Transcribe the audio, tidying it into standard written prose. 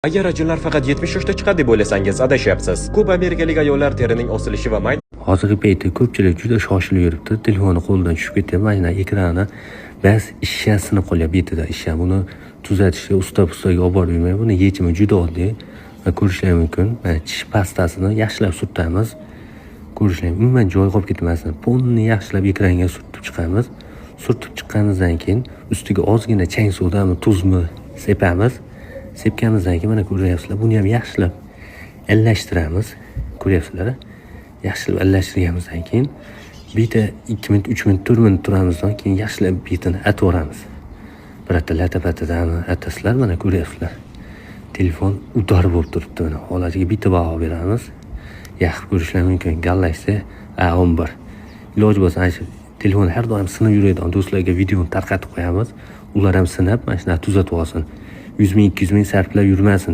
Agar ajinlar faqat 70 yoshda chiqadi deb o'ylasangiz, adashyapsiz. Ko'p amerikalik ayollar terining osilishi va mayda Hozirgi paytda ko'pchilik juda shoshilib yuribdi. Telefoni qo'lidan tushib ketyapti. Mana ekrani ba'zi ishsha sinib qolyapti betida ishsha. Buni tuzatishga usta pustaga olib borib yurmang. Buni yechimi juda oddiy. Va ko'rishlar mumkin. Mana tish pastasini yaxshilab surtamiz. Ko'rishlar, umuman joy qolib ketmasin. Полный yaxshilab ekranga surtib chiqamiz. Surtib chiqqanimizdan keyin ustiga ozgina chang sodami, tuzmi sepamiz. Sepganimizdan keyin, mana ko'ryapsizlar, buni ham yaxshilab aralashtiramiz. Ko'ryapsizlar? Yaxshilab aralashtirganimizdan keyin bitta 2 minut, 3 minut, 4 minut turamizdan keyin yaxshilab betini artib yuboramiz. Birata lata-patadan artasizlar, mana ko'ryapsizlar. Telefon удар bo'lib turibdi mana. Holatiga bitta baho beramiz. Yaxshi, ko'rishlar mumkin. Galaxy A11. Iloji bo'lsa, ana shu telefon har doim sinib yuradigan do'stlarga videoni tarqatib qo'yamiz. Ular ham sinab, mana shunaqa tuzatib olsin. 100 ming, 200 ming sarflab yurmasin.